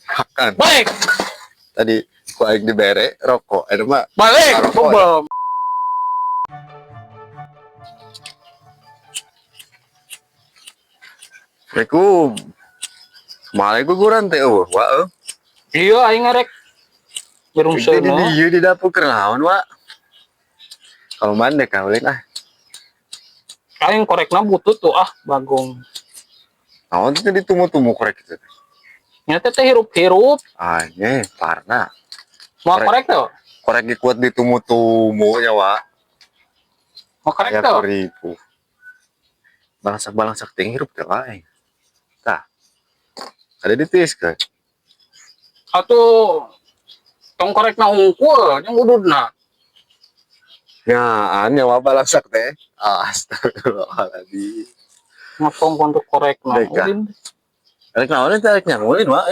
Hakan. Balik. Tadi ku aing dibere rokok, eta mah Balik. Rokok. Bebem. Assalamualaikum. Kumaha guguran teh eueuh, wa eueuh. Iya, aing ngarek. Di Berungseuna. Di di dapur keur naon, wa? Kalau mana ka ulin ah. Aing korekna butut tuh ah, bagong. Naon teh ditumu-tumu korek itu? Nya teh teh hirup-hirup. Ah, nye, parna. Mau Korek. korek tuh? Korek ge kuat ditumu-tumu nya, wa. Mau korek Aya tuh? Kuripu. Balangsak-balangsak ting hirup teh wae. Tah. Ada ditiiskeun. Atuh tong korekna hungkul jeung ududna. Ya, nyawa balangsak teh. Astagfirullahaladzim. Ngotong kontak korekna. Baik, ah. Ulin. Rek naon teh, rek nyangulin, wa. Eh.